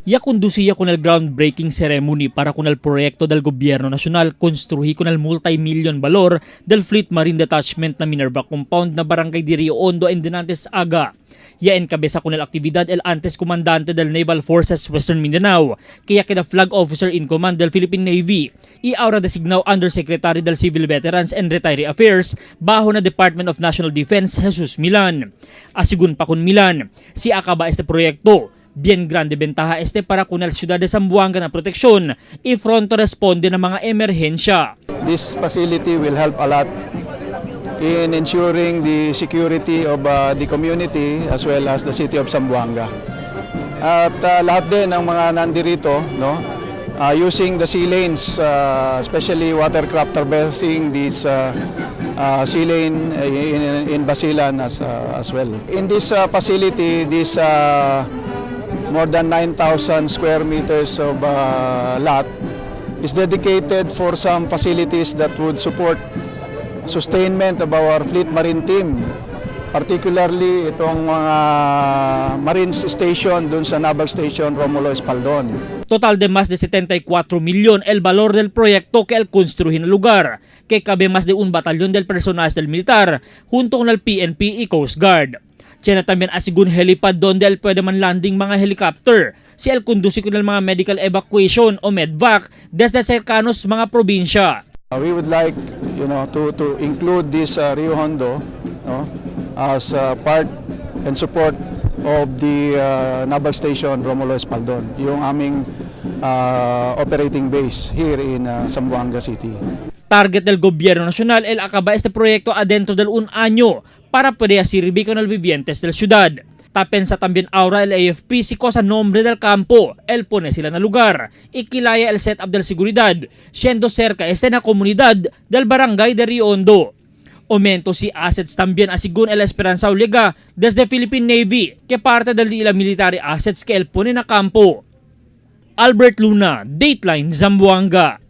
Ya conducía con el groundbreaking ceremony para con el proyecto del Gobierno Nacional construir con el multi-million valor del Fleet Marine Detachment na Minerva Compound na Barangay de Rio Hondo en Dinantes Aga. Ya encabeza con el actividad el antes comandante del Naval Forces Western Mindanao, kaya queda Flag Officer in Command del Philippine Navy, y ahora designado Undersecretary del Civil Veterans and Retiree Affairs bajo na Department of National Defense Jesus Milan. Asigun pa con Milan, si acaba este proyecto, bien grande ventaja este para con el ciudad de Zamboanga na proteksyon y pronto responde ng mga emerhensya. This facility will help a lot in ensuring the security of the community as well as the city of Zamboanga. At lahat din ng mga nandirito, no, using the sea lanes, especially watercraft traversing this sea lane in Basilan as well. In this facility, this more than 9,000 square meters of lot is dedicated for some facilities that would support sustainment of our fleet marine team. Particularly itong mga Marines station dun sa Naval Station Romulo Espaldon. Total de más de 74 milyon el valor del proyecto que el construye en el lugar, que cabe más de un batallón del personal del militar, junto con el PNP y Coast Guard. Tiene también asigun helipad donde el puede man landing mga helicopter, si el conduce con el mga medical evacuation o medvac desde cercanos mga probinsya. We would like to include this Rio Hondo, no, as part and support of the Naval Station Romulo Espaldon, yung aming operating base here in Zamboanga City. Target del gobierno nacional el acaba este proyecto adentro del un año para poder servir con el vivientes del ciudad. Ta pensa también ahora el AFP si cosa nombre del campo, el pone sila na lugar, ikilaya el setup del seguridad, siendo cerca este na comunidad del barangay de Rio Hondo. Aumento si assets también asigun el Esperanza Liga desde Philippine Navy, que parte del ila military assets que el pone na campo. Albert Luna, Dateline, Zamboanga.